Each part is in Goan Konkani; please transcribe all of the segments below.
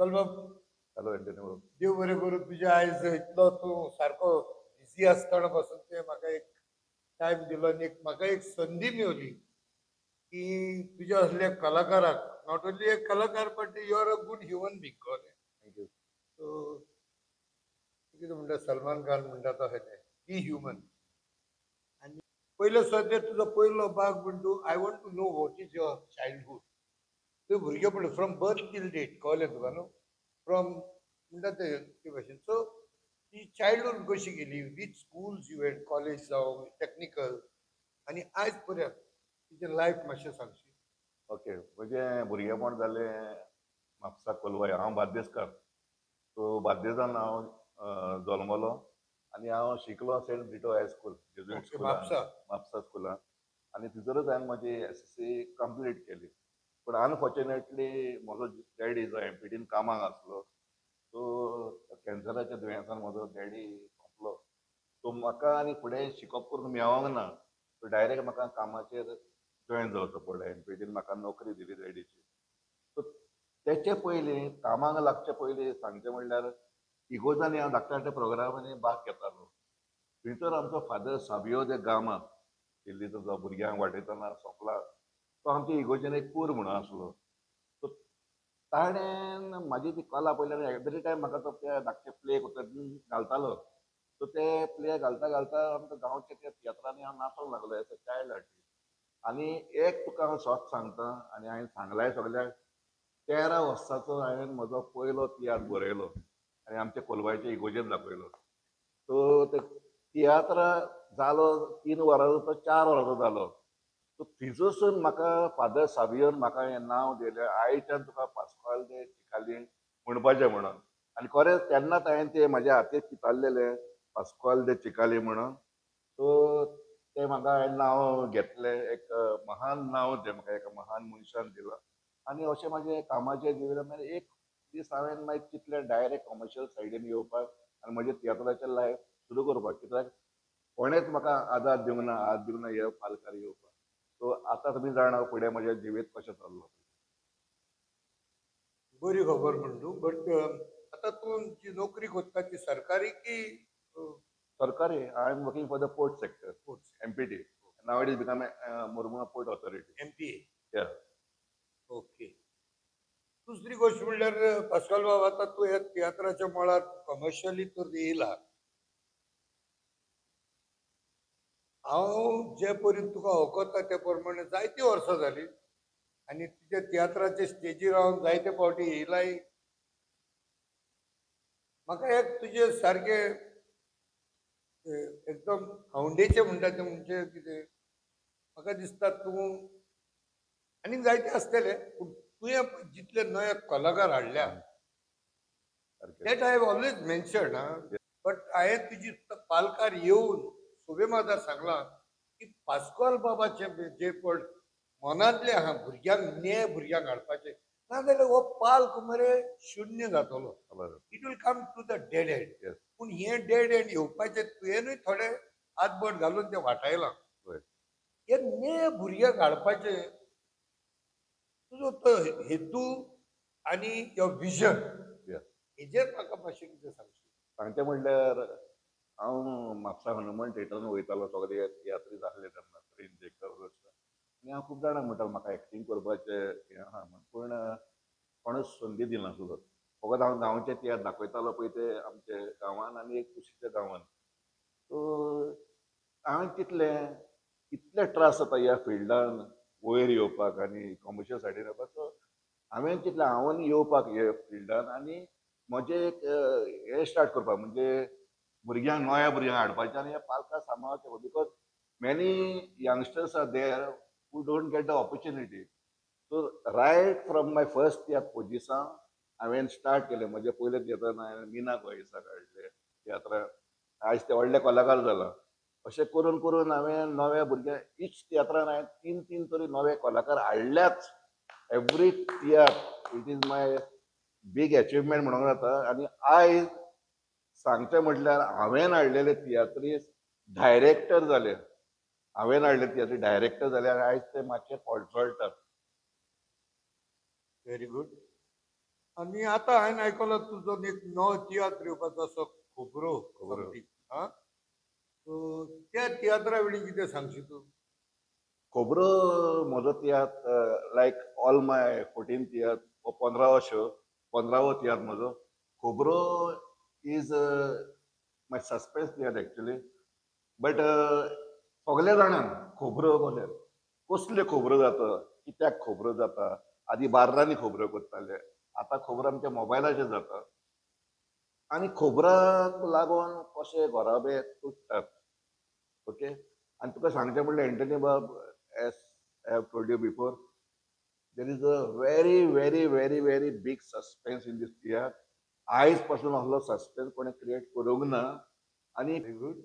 पास्कल बाब, हॅलो एंटनी बाब. देव बरें करूं तुज्या. आयज इतलो तूं सारको बिजी आसतना पासून तुवें म्हाका एक टायम दिलो आनी एक म्हाका एक संदी मेवली की तुज्या असल्या कलाकाराक, not only एक कलाकार but you are a good human being, कळ्ळें? Thank you. सो कितें म्हणटा, सलमान खान म्हणटा तशें तें, बी ह्युमन. आनी पयलो सद्या तुजो पयलो भाग म्हण तूं, I want to know what is your childhood. तुवें भुरगेपण फ्रॉम बर्थ टील डेट, कळ्ळें तुका न्हू? फ्रॉम म्हणटा ते भशेन. सो ती चायल्डहूड कशी गेली, which schools you went, college जावं टॅक्निकल, आनी आयज पर्यंत तुजें लायफ मातशें सांगशी. ओके, म्हजें भुरगेपण जालें म्हापसा कोलवाय. हांव बार्देसकार. सो बार्देजान हांव जल्मलो आनी हांव शिकलो सेंट ब्रिटो हायस्कूल, जेजुईट स्कुलान. म्हापसा. म्हापसा स्कुलान. आनी थंयसरूच हांवें म्हजी एसएससी कंप्लीट केली. पूण अनफॉर्च्युनेटली म्हजो डॅडी जो एमपीटीन कामाक आसलो, सो कॅन्सराच्या दुयेंसान म्हजो डॅडी सोंपलो. सो म्हाका आनी फुडें शिकप करूंक मेळोंक ना. सो डायरेक्ट म्हाका कामाचेर जॉयन जावचो पडलें. एमपीटीन म्हाका नोकरी दिली डॅडीची. सो तेचे पयलीं, कामाक लागचे पयलीं सांगचें म्हणल्यार, इगोजांनी हांव धाकट्या धाकट्या प्रोग्रामांनी भाग घेतालो. थंयसर आमचो फादर साबियो दे गामा, दिल्लीचो, जो भुरग्यांक वाटयतना सोंपला, तो आमच्या इगोजेन एक कूर म्हणून आसलो. सो ताणें म्हाजी ती कला पळयली आनी एवरी टायम म्हाका तो त्या धाकटे प्ले घालतालो. सो ते प्ले घालता घालता आमच्या गांवच्या त्या तियात्रांनी हांव नाचोंक लागलो एज अ चायल्ड आर्टिस्ट. आनी एक तुका हांव सत सांगता आनी हांवें सांगलाय सगल्यांक, 13 वर्साचो हांवें म्हजो पयलो तियात्र बरयलो आनी आमच्या कोलवायच्या इगोजेन दाखयलो. सो ते तियात्र जालो 3 वरांचो, तो 4 वरांचो जालो. सो थंयसरसून म्हाका फादर साबियोन म्हाका हें नांव दिलें, आयच्यान तुका पास्कॉल दे चिकाली म्हणपाचें म्हणून. आनी खरें तेन्नाच हांवें तें म्हाज्या हातीर पितारलेलें, पास्कॉल दे चिकाली म्हणून. सो तें म्हाका हांवें नांव घेतलें, एक महान नांव तें म्हाका एका महान मनशान दिलां. आनी अशें म्हाजें कामाचें जिवितान एक दीस हांवें मागीर चिंतलें डायरेक्ट कॉमर्शियल सायडीन येवपाक आनी म्हजें तियात्राचें लायफ सुरू करपाक, कित्याक कोणेंच म्हाका आदार दिवंक ना, हात दिवंक ना हे पालकार येवपाक. सो आतां तुमी जाणा फुडें म्हजें जिवीत कशें चल्लां. बरी खबर म्हण तूं. बट आतां तूं जी नोकरी करता ती सरकारी की? सरकारी. I am working for the port sector. Port. MPT. Now it is become Mormugao Port Authority. MPA. Yeah. Okay. दुसरी गोश्ट म्हणल्यार पास्कॉल बाब, आतां तूं ह्या तियात्राच्या मळार कमर्शियली तर येयला. हांव जे परी तुका वळखता त्या प्रमाणे जायतीं वर्सां जालीं आनी तुज्या तियात्राचे स्टेजीर हांव जायते फावटी येयलाय. म्हाका एक तुजे सारकें एकदम आवंडेचें म्हणटा तें म्हणजे कितें, म्हाका दिसता तूं आनीक जायते आसतले, पूण तुवें जितले नवे कलाकार हाडल्या, that I have always mention. But हांवें तुजी पालकार येवन सोबे माजार सांगलां की पास्कॉल बाबाचें जे पण मनांतलें आहा भुरग्यांक, ने भुरग्यांक हाडपाचें, नाजाल्यार हो पाल्क मरे शुन्य जातलो. It will come to the dead end. पूण हें डेड एंड येवपाचें तुवेंनूय थोडे हातबोट घालून तें वाटायलां. हे ने भुरग्यांक हाडपाचें तुजो तो हेतू आनी your vision, हेजेर म्हाका मातशें कितें सांगशीत? सांगचें म्हणल्यार हांव म्हापसा हनुमान थिएटरान वयतालो, सगळे तियात्रीस आसले तेन्ना, प्रिन्स जेकब. आनी हांव खूब जाणांक म्हणटालो म्हाका एक्टींग करपाचें हें आहा म्हण, पूण कोणूच संदी दिनासलो. फकत हांव गांवचे तियात्र दाखयतालो पळय ते आमचे गांवान आनी एक कुशीच्या गांवान. सो हांवें चिंतलें इतले त्रास जाता ह्या फिल्डान वयर येवपाक आनी कॉमर्शियल सायडीन येवपाक. सो हांवें चिंतलें हांवें येवपाक ह्या फिल्डान आनी म्हजें एक हें स्टार्ट करपाक, म्हणजे भुरग्यांक, नव्या भुरग्यांक हाडपाचें आनी ह्या पालकां सांबाळचें, because many youngsters are there who don't get the opportunity. So right from my first tiatr पोजिसांव हांवें स्टार्ट केलें. म्हजें पयलें तियात्रान हांवें मिना गोयेसाक हाडलें तियात्रान, आयज ते व्हडले कलाकार जाला. अशें करून करून हांवें नव्या भुरग्यांक इच तियात्रान हांवें 3-3 तरी नवे कलाकार हाडल्याच. Every tiatr it is my big achievement म्हणूंक जाता. आनी आयज सांगचें म्हटल्यार हांवें हाडलेले तियात्रीस डायरेक्टर जाले, हांवें हाडले तियात्री डायरेक्टर जाले आनी आयज ते मातशे पळचळटात. Very good. आनी आतां हांवें आयकलो तुजो एक नवो तियात्र येवपाचो असो खबरो समथींग. आं, सो त्या तियात्रा वेळी कितें सांगशी तूं? खबरो म्हजो तियात्र लायक ऑल my 14 तियात्र, हो 15वो शो, 15वो तियात्र म्हजो. खबरो is my suspense tiatr actually, but सगळे जाणां खबरो कसले कसल्यो खबरो जाता, कित्याक खबरो जाता. आदी बार्रांनी खबरो करताले, आतां खबरो आमच्या मोबायलाचेर जाता आनी खबराक लागून कशे घराबे तुट्टात. ओके, आनी तुका सांगचें म्हणल्यार एंटनी बाब, as I have told you before, there is a very very very very big suspense in this तियात्र. आयज पासून असलो सस्पेन्स कोणें क्रिएट करूंक ना. आनी व्हेरी गूड.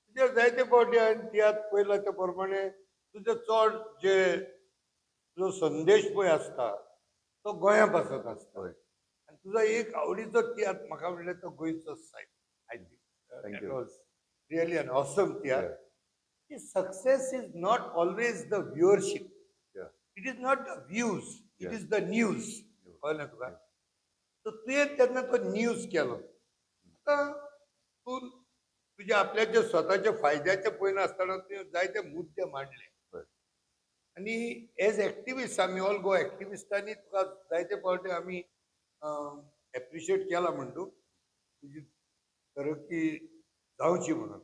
तुजे जायते फावटी हांवें तियात्र पळयला त्या प्रमाणे तुजे चड जे तुजो संदेश पळय आसता तो गोंया पासत आसता. आनी तुजो एक आवडीचो तियात्र म्हाका म्हणल्यार तो गोंयचो सायब. I Thank think you. Was really an awesome tiatr. Success is not always the viewership. It is not the views, it is the news. कळ्ळें तुका? सो तुवें तेन्ना तो न्यूज केलो. आतां तूं तुज्या आपल्याच्या स्वताच्या फायद्याचे पळयनासतना तुवें जायते मुद्दे मांडले. आनी एज एक्टिविस्ट आमी ऑल गोवा एक्टिविस्टांनी तुका जायते फावटी आमी एप्रिशिएट केला म्हण तूं तुजी तरक्की जावची म्हणून.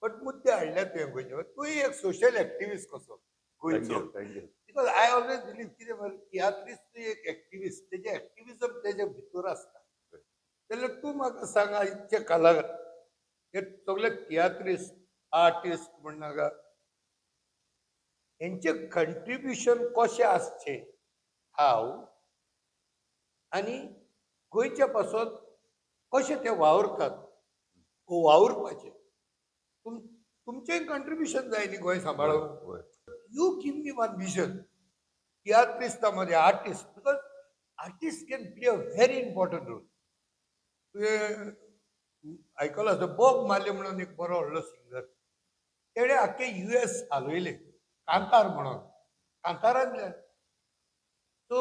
बट मुद्दे हाडल्या तुवें गोंयचे. तूंय एक सोशल एक्टिविस्ट कसो गोंयचो. Thank you. Because I always believe कितें मरे, तियात्रिस्त एक एक्टिविस्ट, तेजें एक्टिविजम तेजे भितर आसता. जाल्यार तूं म्हाका सांग, इतके कलाकार हे सगळे तियात्रिस्ट आर्टिस्ट म्हणनाका, हेंचें कंट्रिब्युशन कशें आसचें हांव आनी गोंयच्या पासत कशें ते वावुरतात वावुरपाचें तुमचें कंट्रिब्युशन जाय न्ही Goa सांबाळूंक. You give me one vision तियात्रिस्ता मध्ये artist, because artist can play a very important role. तुवें आयकलो आसतलें बॉब मार्ले म्हणून एक बरो व्हडलो सिंगर, तेणें आख्खे US हालयलें कांतार म्हणून, कांतारांतल्यान. सो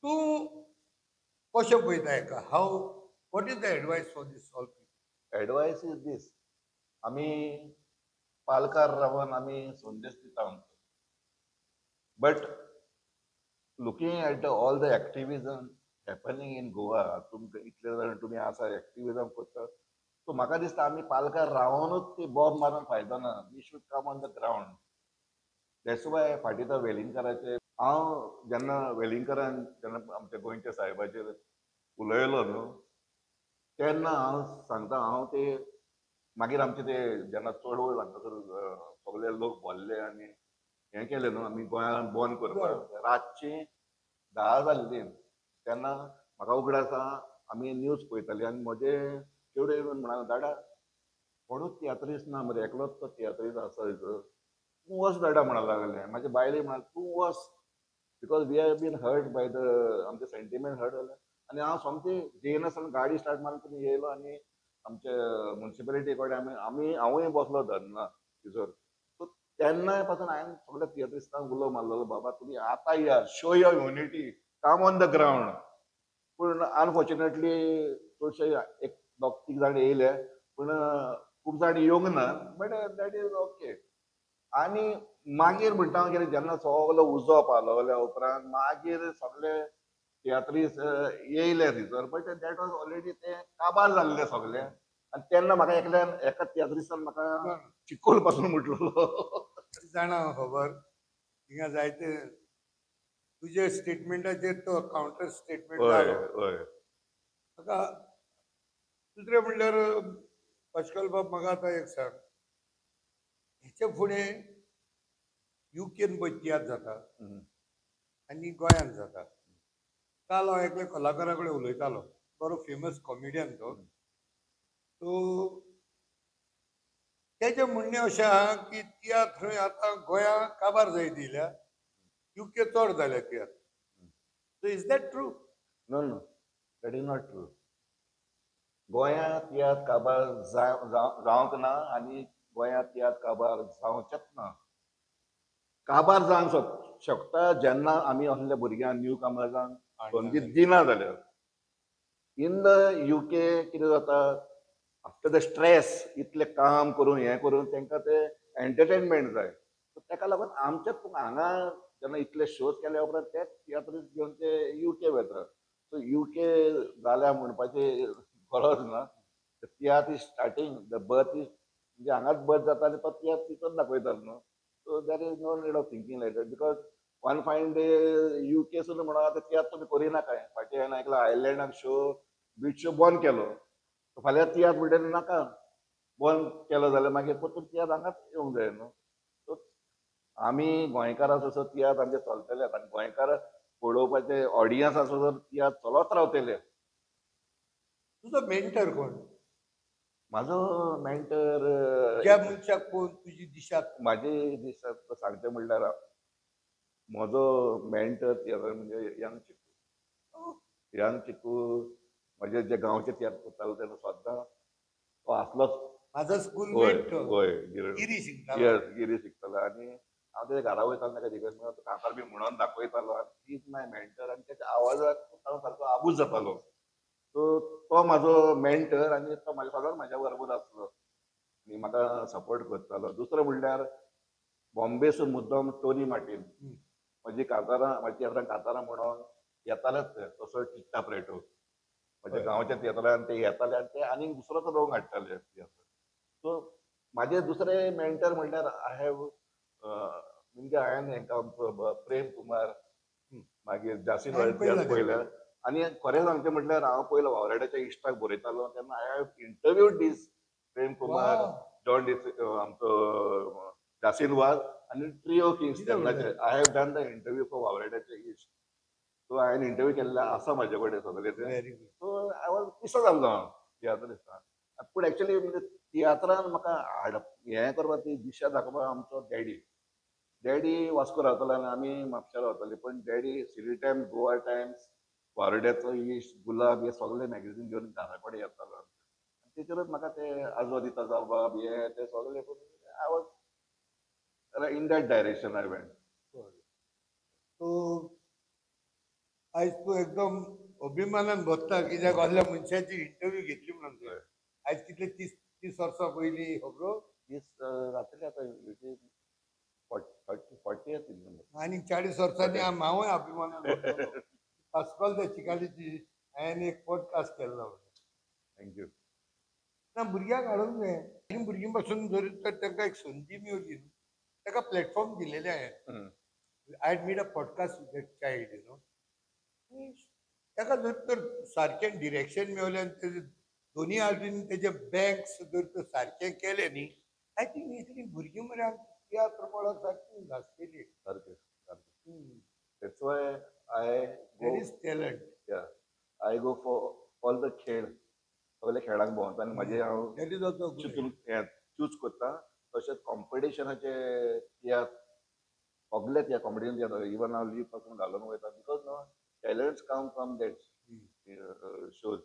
तूं कशें पळयता हेका? How, what is the advice for this all people? Advice is this, आमी पालकार रावन आमी संदेश दिता आमचो, but looking at all the activism happening in Goa, तुमकां इतले जाण तुमी आसा एक्टिविजम करता, सो म्हाका दिसता आमी पालकार रावनूच ती बॉब मारून फायदो ना. We should come on the ground. That's why फाटीं तो वेलिंगकाराचे, हांव जेन्ना वेलिंगकारान जेन्ना आमच्या गोंयच्या सायबाचेर उलयलो न्हू, तेन्ना हांव सांगता, हांव ते मागीर आमचे ते जेन्ना चळवळ हांगासर सगळे लोक भरले आनी हें केलें न्हू, आमी गोंयांत बंद करपाक रातची 10 जाल्ली तेन्ना म्हाका उगडास आसा, आमी न्यूज पळयताली आनी म्हजे चेडूं येवन म्हणाले, दाडा कोणूच तियात्रिस्ट ना मरे, एकलोच तो तियात्रिस्ट आसा थंयसर, तूं वच दाडा म्हणा लागलें. म्हाजे बायले म्हणाले, तूं वच, because we have been hurt by the आमचे सेंटिमेंट हर्ट जाले. आनी हांव सोमतें जेयनासतना गाडी स्टार्ट मारून तुमी येयलो आनी आमचे मुन्सिपेलिटी कडेन आमी हांवूय बसलो धरना थंयसर. सो तेन्नाय पासून हांवें सगळ्या तियात्रिस्तांक उलो मारलेलो, बाबा तुमी आतां या, show your unity, come on the ground. पूण अनफॉर्च्युनेटली चडशे एक दोग तीग जाण येयले, पूण खूब जाण येवंक ना, बट that is okay. आनी मागीर म्हणटा हांव कितें, जेन्ना सगलो उजो पालवल्या उपरांत मागीर सगळे तियात्रिस्ट येयले थंयसर, बट that was already ते काबार जाल्ले सगळे. आनी तेन्ना म्हाका एकल्यान एका तियात्रिस्तान म्हाका चिकोल पासून म्हटलेलो. जाणा खबर हिंगा जायते तुजे स्टेटमेंटाचेर तो कावंटर स्टेटमेंट जालो. म्हाका दुसरें म्हणल्यार पाश्कल बाब, म्हाका आतां एक सांग, हेचे फुडें युकेन पळय तियात्र जाता आनी गोंयांत जाता. काल हांव एकल्या कलाकारा कडेन उलयतालो, बरो फेमस कॉमेडियन तो. सो तेजें म्हणणें अशें आहा की तियात्र थंय आतां गोंया काबार जायत येयल्या, युके चड जाल्या तियात्र. So is that true? No no, that is not true. गोंयांत तियात्र काबार जावंक ना आनी गोंयांत तियात्र काबार जावचेच ना. काबार जावंक शकता जेन्ना आमी असल्या भुरग्यांक न्यू कमर्सांक संदी दिना जाल्यार. इन the UK कितें जाता, आफ्टर the stress इतलें काम करून हें करून तांकां ते एंटरटेनमेंट जाय. सो ताका लागून आमच्याच हांगा जेन्ना इतले शोज केल्या उपरांत ते तियात्रीस घेवन ते युके वता. सो युके जाल्या म्हणपाची गरज ना. तियात्र is starting, the birth is म्हणजे हांगाच बर्थ जाता आनी तो तियात्र तितून दाखयतात न्हू. So there is no need of thinking like that because one fine day UK सून म्हणून आतां तियात्र तुमी करिना काय. फाटीं हांवें आयकलां आयलँडाक शो बीच शो बंद केलो, फाल्यां तियात्र म्हणटा नाका बंद केलो जाल्यार मागीर परतून तियात्र हांगाच येवंक जाय न्हू. सो आमी गोंयकार आसो तियात्र आमचे चलतले आनी गोंयकार पळोवपाचे ऑडियन्स आसो तर तियात्र चलत रावतले. तुजो मेंटर कोण? म्हाजो मेंटर ज्या मनशाक पळोवन तुजी दिशा. म्हाजी दिशा सांगचें म्हणल्यार म्हजो मेंटर तियात्र म्हणजे यंग चिकू. यंग चिकू म्हजे जे गांवचे तियात्र करतालो तेन्ना सद्दां तो आसलोच. म्हाजो स्कूलमेट. हय, गिरी शिकतालो. येस, गिरी शिकतालो. आनी हांव तेज्या घरा वयतालो ताका रिक्वेस्ट तो कांतार बी म्हणून दाखयतालो आनी he is my mentor. आनी तेच्या आवाजाक हांव सारको आबूज जातालो. सो तो म्हाजो मेंटर आनी तो म्हाज्या सदांच म्हाज्या बरोबर आसलो आनी म्हाका सपोर्ट करतालो. दुसरें म्हणल्यार बॉम्बेसून मुद्दम टोनी मार्टीन म्हजी कांतारां, म्हाजी तियात्रां कांतारां म्हणून येतालेच ते. तसो टिट्टा प्रेटो म्हज्या गांवच्या तियात्रान ते येताले आनी ते आनीक दुसरोच रंग हाडटाले तियात्र. सो म्हाजे दुसरे मेंटर म्हणल्यार I have म्हणजे हांवें हेंका आमचो प्रेम कुमार, मागीर जासीन पयल्या. आनी खरें सांगचें म्हटल्यार हांव पयलो वावराड्याच्या इश्टाक बरयतालो तेन्ना I have interviewed this Prem Kumar, John डिस आमचो जासीन वाज आनी ट्रियो किंग्स तेन्नाचे. I have done the interview for वावराड्याचे इश्ट. सो हांवें इंटरव्यू केल्ले आसा म्हाजे कडेन सगळे ते. सो I was पिसो जाल्लो हांव तियात्र दिसता. पूण एक्चुअली म्हणजे तियात्रान म्हाका हाड हें करपाक ती दिशा दाखोवपाक आमचो डॅडी. डॅडी वास्को रावतालो आनी आमी म्हापशा रावताले. पण daddy City Times, Goa Times, वावराड्याचो इश्ट, गुलाब हे सगळे मॅगझीन घेवन घरा कडेन येतालो. आनी तेचेरूच म्हाका ते आजो दिता जावबाब हे ते सगळे. I was in that direction I went. So आयज तूं एकदम अभिमानान भोगता कित्याक असल्या मनशाची इंटरव्यू घेतली म्हणून. आयज कितले 30 वर्सां पयलीं खबरो? 30 जातले आतां, 40 आसतली. आनी 40 वर्सांनी हांवूय अभिमानान भोगतलो. पास्कॉल the चिकालीची हांवें एक पॉडकास्ट केल्लो. Thank you. ना भुरग्यांक हाडूंक जाय. आनी भुरगीं पासून जर तर तांकां एक संदी मेवली, ताका प्लॅटफॉर्म दिलेलें हांवें. I had made a podcast with that child, you know. ताका जर तर सारकें डिरेक्शन मेवलें आनी तेजे दोनी हातीन तेजे बँक्स जर तर सारकें केलें न्ही, I think इतलीं भुरगीं मरे आमची तियात्र मळार सारकी गाजतली. सारकें सारकें. That's why I There is talent. Yeah, I go for all the खेळ, सगळे खेळांक भोंवता आनी म्हाजे हांव That is also good. चितून हें चूज करता. तशेंच कॉम्पिटिशनाचे तियात्र सगळे तियात्र कॉम्पिटिशन तियात्र इवन हांव लीव पासून घालून वयता because no talents come from that shows.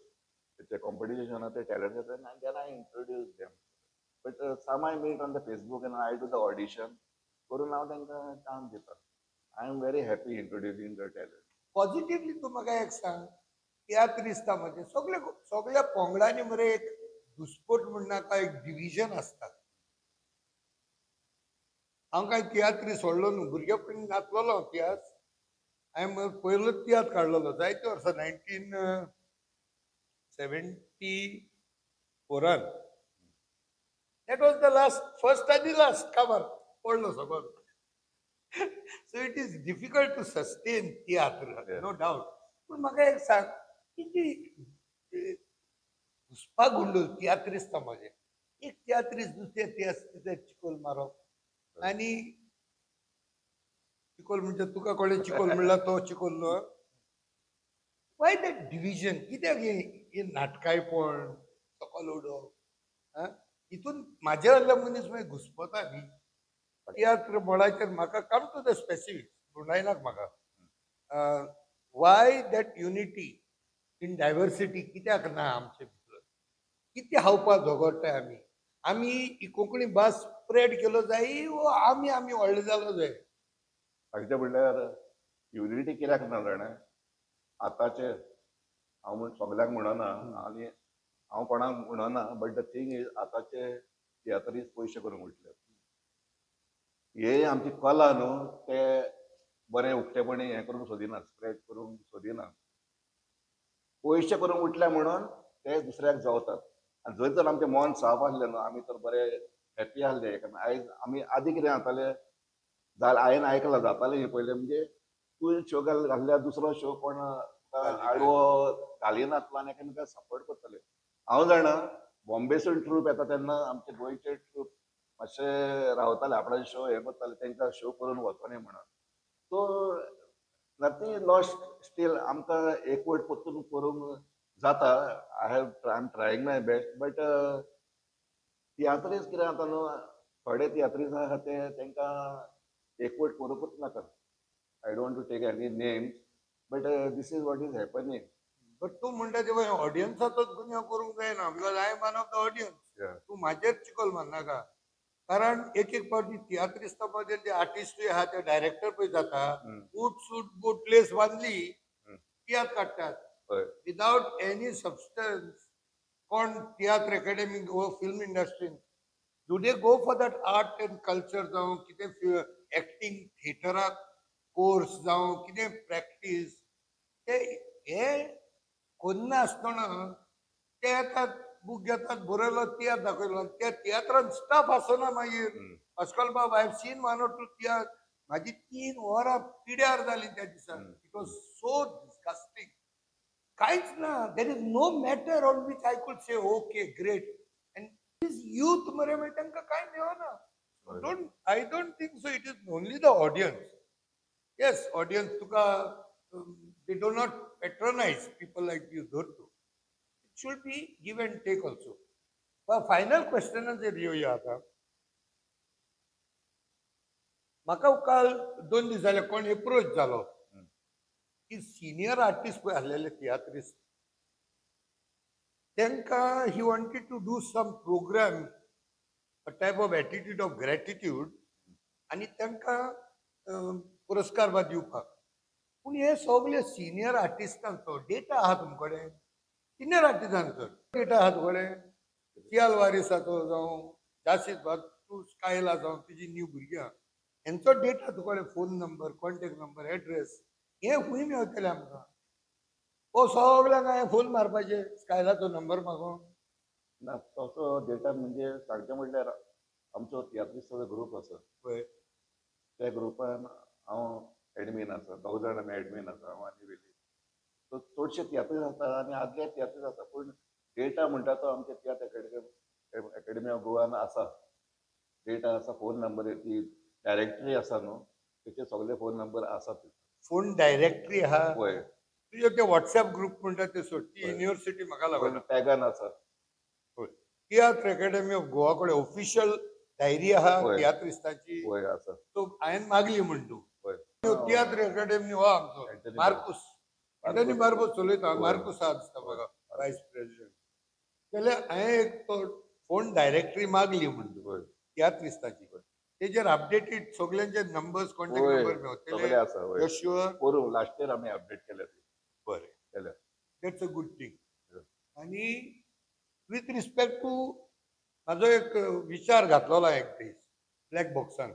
ते कॉम्पिटिशनाक ते टॅलंट येता आनी then I introduce them. But some I meet on the Facebook and I do the audition करून हांव तांकां चान्स दिता. I am very happy introducing the talent. Positively तूं म्हाका एक सांग, तियात्रिस्ता मदीं सगळे सगळ्या पंगडांनी मरे एक दुस्पोट म्हणनाका, एक डिविजन आसता. हांव कांय तियात्री सोडलो न्हू, भुरगेपणी नाचलोलो हांव तियात्र. हांवें पयलोच तियात्र काडलेलो जायते वर्सां, 1974. That was the last, first आनी लास्ट काबार पडलो सगळो. So it is difficult to sustain tiatr, no doubt. पूण म्हाका एक सांग की जी घुसपा गुंडोल तियात्रिस्ता म्हजें, एक तियात्रिस्त दुसऱ्या तियात्रिस्ताक चिकोल मारप आनी चिकोल म्हणजे तुका कोणें चिकोल म्हणला तो चिकोल न्हू. Y that division? कित्याक हें नाटकायपण सकल उडोवप? हितून म्हाजे असले मनीस मागीर घुसपता न्ही तियात्र मळाचेर. म्हाका come to the specific गुंडायनाक म्हाका why that unity in diversity कित्याक ना आमचे भितर? कितें खावपाक झगडटाय आमी? आमी ही कोंकणी भास स्प्रेड केलो जाय वो आमी आमी व्हडले जालो जाय? सांगचें म्हणल्यार युनिटी कित्याक ना जाणा, आतांचे हांव म्हण सगल्यांक म्हणना आनी हांव कोणाक म्हणना, बट the thing is आतांचे तियात्रीस्त पयशे करूंक उठले. हे आमची कला न्हू, ते बरें उक्तेपणी हें करूंक सोदिना, स्प्रेड करूंक सोदिना. पयशे करूंक उठले म्हणून ते दुसऱ्याक जेवतात. आनी जर तर आमचें मन साफ आसलें न्हू, आमी तर बरे हॅपी आसले. कारण आयज आमी आदी कितें जातालें, हांवें आयकलां जातालें हें पयलें, म्हणजे तूं शो घातल्यार दुसरो शो कोण आडवो घालिनासलो आनी एकामेकांक सपोर्ट करताले. हांव जाणा बॉम्बेसून ट्रूप येता तेन्ना आमचे गोंयचे ट्रूप मातशे रावताले, आपणाचे शो हें करताले, तांकां शो करून वचोनी म्हणून. सो नथींग लॉस्ट स्टील, आमकां एकवट परतून करूंक जाता. I am trying my best, but tiatrist कितें जाता न्हू, थोडे तियात्रीस्त आहा ते तांकां एकवट करूंकूच नाका. I don't to take any names, but this is what is happening. But तूं म्हणटा ते ऑडियन्साचोच गुन्यांव करूंक जायना, because I am one of the audience. तूं म्हाजेर चिकोल मारनाका, कारण एक एक फावटी तियात्रिस्ता मदें ते आर्टिस्टूय आहा, ते डायरेक्टर पळय जाता, बूट सूट बूट लेस बांदली तियात्र काडटात विदावट एनी सबस्टन्स. कोण तियात्र एकेडमी वा film इंडस्ट्रीन do they go for that art and culture जावं कितें एक्टींग थिएटराक कोर्स जावं कितें प्रॅक्टीस, ते हे कोन्ना आसतना ते येतात, बूक घेतात, बरयलो तियात्र दाखयलो, त्या तियात्रान स्टाफ आसना मागीर. पास्काल बाब, I have seen 1 or 2 तियात्र, म्हाजी 3 वरां पिड्यार जाली त्या दिसा. It was so disgusting. कांयच ना, there is no matter on which I could say okay great. And this youth मरे मागीर तांकां कांय मेळना. I don't think so it is only the audience. Yes, audience तुका they do not patronize people like you धर तूं. It should be give and take also. Final क्वेश्चनाचेर येवया आतां. म्हाका काल 2 दीस जाले कोण एप्रोच जालो की सिनियर आर्टिस्ट पळय आसलेले तियात्रिस्त, तांकां he wanted to do some programme, a type of attitude of gratitude, आनी तांकां पुरस्कार बा दिवपाक. पूण हे सगळे सिनियर आर्टिस्टांचो डेटा आहा तुमकडे, सिनियर आर्टिस्टांचो डेटा आहा तुकडे, सियाल वारिसाचो जावं जासीत तूं स्कायला जावं तुजी न्यू भुरग्यां हेंचो डेटा तुकडे, phone number, contact number, address, हे खंय मेळटलें आमकां? हो सगळ्यांक हांवें फोन मारपाचें स्कायलाचो नंबर मागून ना. तसो डेटा म्हणजे सांगचें म्हणल्यार आमचो तियात्रिस्ताचो ग्रूप आसा पळय, त्या ग्रुपान हांव एडमीन आसा, 2 जाण आमी एडमीन आसा, हांव आनी वेली. सो चडशे तियात्रीस्त आसता आनी आदले तियात्रीस्त आसा, पूण डेटा म्हणटा तो आमच्या तियात्र एकेडमी ऑफ गोवान आसा. डेटा आसा, फोन नंबर, ती डायरेक्टरी आसा न्हू, तेचे सगळे फोन नंबर आसा. फोन डायरेक्टरी आहा पळय, तुजे ते वॉट्सएप ग्रूप म्हणटा ते सोड, ती युनिवर्सिटी म्हाका लागना. टॅगान आसा तियात्र एकेडमी ऑफ गोवा कडेन ऑफिशियल डायरी आहा तियात्रिस्ताची, आसा. सो हांवें मागली म्हण तूं तियात्र एकेडमी हो आमचो मार्कूस, एंटनी मार्कूस चलयता, मार्कूस आहा दिसता म्हाका वायस प्रेसिडेंट. जाल्यार हांवें एक तो फोन डायरेक्टरी मागली म्हण तूं तियात्रिस्ताची, तेजेर अपडेटेड सगळ्यांचे नंबर्स, कॉन्टॅक्ट नंबर मेळटले. Sure, last year आमी अपडेट केले. बरें, that's a good thing. आनी विथ रिस्पेक्ट टू म्हाजो एक विचार घातलेलो एक दीस ब्लॅक बॉक्सान,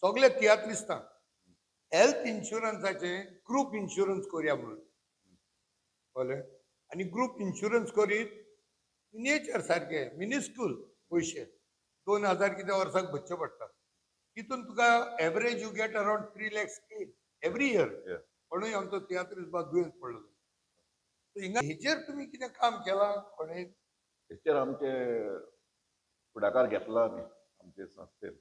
सगळे तियात्रिस्तांक हेल्थ इन्शुरन्साचे ग्रूप इन्शुरन्स करुया म्हणून, कळ्ळें? आनी ग्रूप इन्शुरन्स करीत मिनिएचर सारके मिनिस्कूल पयशे 2000 कितें वर्साक भरचे पडटा, तितून तुका average you get around 3 lakhs every year. कोणूय आमचो तियात्रिस्त बा दुयेंत पडलो हिंगा, हेचेर तुमी कितें काम केलां कोणें? हेचेर आमचे फुडाकार घेतला आमी आमचे संस्थेन.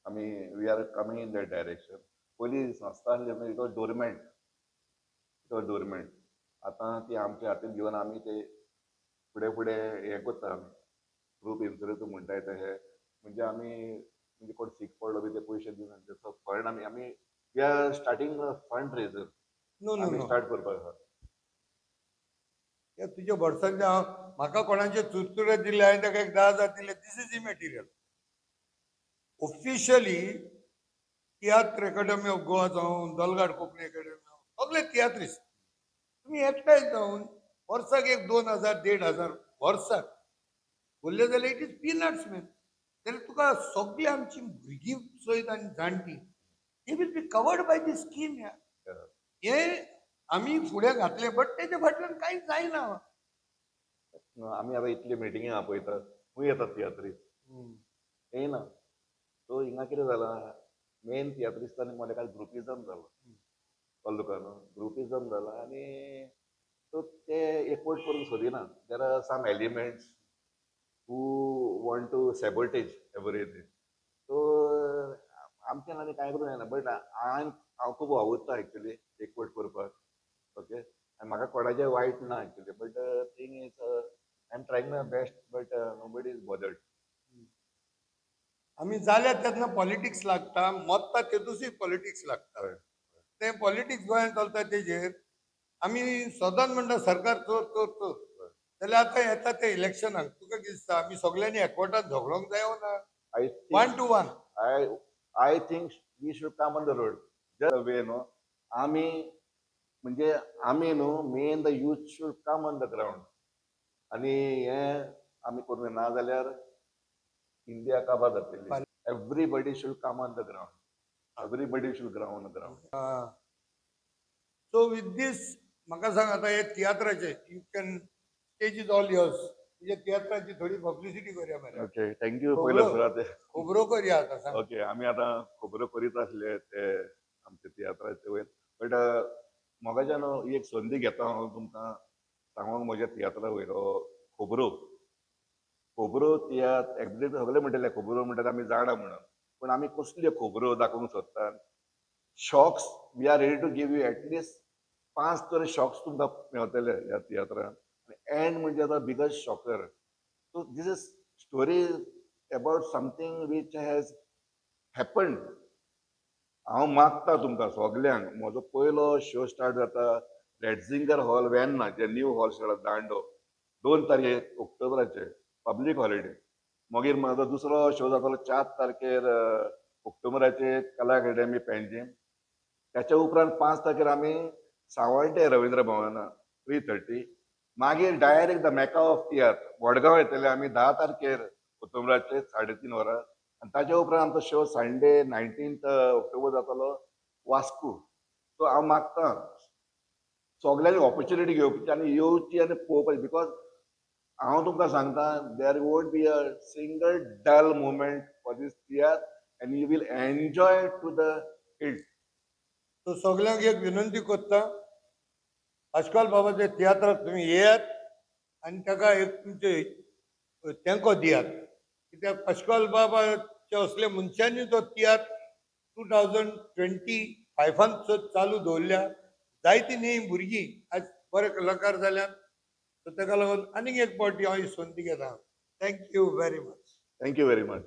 आमी we are coming in that direction. पयलीं संस्था आसली it was dormant, it was dormant. आतां ती आमच्या हातीन घेवन आमी ते फुडें फुडें हें करता आमी ग्रूप इन्शुरन्स म्हणटाय ते हे, म्हणजे आमी म्हणजे कोण सीक पडलो बी ते पयशे दिवन तेचो फंड आमी आमी we are starting fund raiser आमी स्टार्ट करपाक आसा. तुज्या वर्सांचे हांव म्हाका कोणाचे चुरचुरे दिले, हांवें ताका एक 10,000 दिले. This is immaterial. Officially tiatr academy of Goa जावं, दलगाड कोंकणी एकाडमी जावं, सगळे तियात्रिस्ट तुमी एकठांय जावन वर्साक एक 2000 1500 वर्साक उरले जाल्यार it is peanuts man. जाल्यार तुका सगळी आमची भुरगीं सयत आनी जाणटी they will be covered by the scheme. ह्या हें आमी फुडें घातलें, बट तेजे फाटल्यान कांय जायना. आमी आतां इतले मिटिंगे आपयतात, खंय येतात तियात्रिस्त? येयना. सो हिंगा कितें जालां, मेन तियात्रिस्तांनी मदें कांय ग्रुपिजम जालां, कळ्ळें तुका न्हू? ग्रुपिजम जालां आनी सो ते एकवट करूंक सोदिना. There are some elements who want to sabotage everything. So आमच्यान आनी कांय करूंक जायना. बट हांव खूब वावुरता एक्चुली एकवट करपाक. ओके, आनी म्हाका कोणाचें वायट ना actually, but thing is I am trying my best, but nobody is bothered. आमी जाल्यार तेन्ना पॉलिटिक्स लागता, मत्ता तेतूसूय पॉलिटिक्स लागता. तें पॉलिटिक्स गोंयांत चलता तेजेर आमी सदांच म्हणटा सरकार चोर चोर चोर. जाल्यार आतां येता ते इलेक्शनाक तुका कितें दिसता, आमी सगळ्यांनी एकवटान झगडोंक जाय ना? I one to one. I think we should come on the road just way न्हू. आमी म्हणजे आमी न्हू, main the youth should come on the ground. आनी हें आमी करूं ना जाल्यार इंडिया काबार जातली. Everybody should come on the ground, everybody should ground on the ground. So with this म्हाका सांग आतां हे तियात्राचे, you can stage is all yours, तुज्या तियात्राची थोडी पब्लिसिटी करया मरे. Okay, thank you. पयलो सुरवात खबरो करया आतां, सांग. ओके, आमी आतां खबरो करीत आसले ते आमच्या तियात्राचे वयर, बट म्हाका न्हू एक संदी घेता हांव तुमकां सांगूंक म्हज्या तियात्रा वयर. खबरो खबरो तियात्र एक्झेक्ट सगळे म्हणटले खबरो म्हणटात आमी जाणा म्हणून, पूण आमी कसल्यो खबरो दाखोवंक सोदतात. Shocks we are ready to give you at least 5 तरी शॉक्स तुमकां मेवतले ह्या तियात्रान. एंड म्हणजे आतां biggest shocker. So this is story about something which has happened. हांव मागता तुमकां सगल्यांक, म्हजो पयलो शो स्टार्ट जाता रेडजिंगर हॉल वेन्ना, जे न्यू हॉल स्टार्ट दांडो, 2 तारखेर ऑक्टोबराचे, पब्लीक हॉलिडे. मागीर म्हजो दुसरो शो जातलो 4 तारखेर ऑक्टोबराचे कला अकाडेमी पेंजीम. त्याच्या उपरांत 5 तारखेर आमी सावड्डे रवींद्र भवना 3:30. मागीर डायरेक्ट the Mecca of तियात्र वडगांव येतले आमी 10 तारखेर ऑक्टोबराचे 3:30 वरां. आनी ताच्या उपरांत आमचो शो संडे 19 ऑक्टोबर जातलो वास्को. सो हांव मागता सगल्यांनी ऑपॉर्च्युनिटी घेवची आनी येवची आनी पळोवपाची, because हांव तुमकां सांगता there won't be a single dull moment for this tiatr and you will enjoy to the hilt. So सगल्यांक एक विनंती करता, पाश्कोल बाबाच्या तियात्राक तुमी येयात आनी ताका एक तुमचे तेंको दियात. कित्याक पाश्कोल बाबाच्या असल्या मनशांनी तो तियात्र 2025 चालू दवरल्या. जायती न्ही भुरगीं आज बरे कलाकार जाल्यात. सो ताका लागून आनीक एक फावटी हांव ही संदी घेता. Thank you very much. Thank you very much.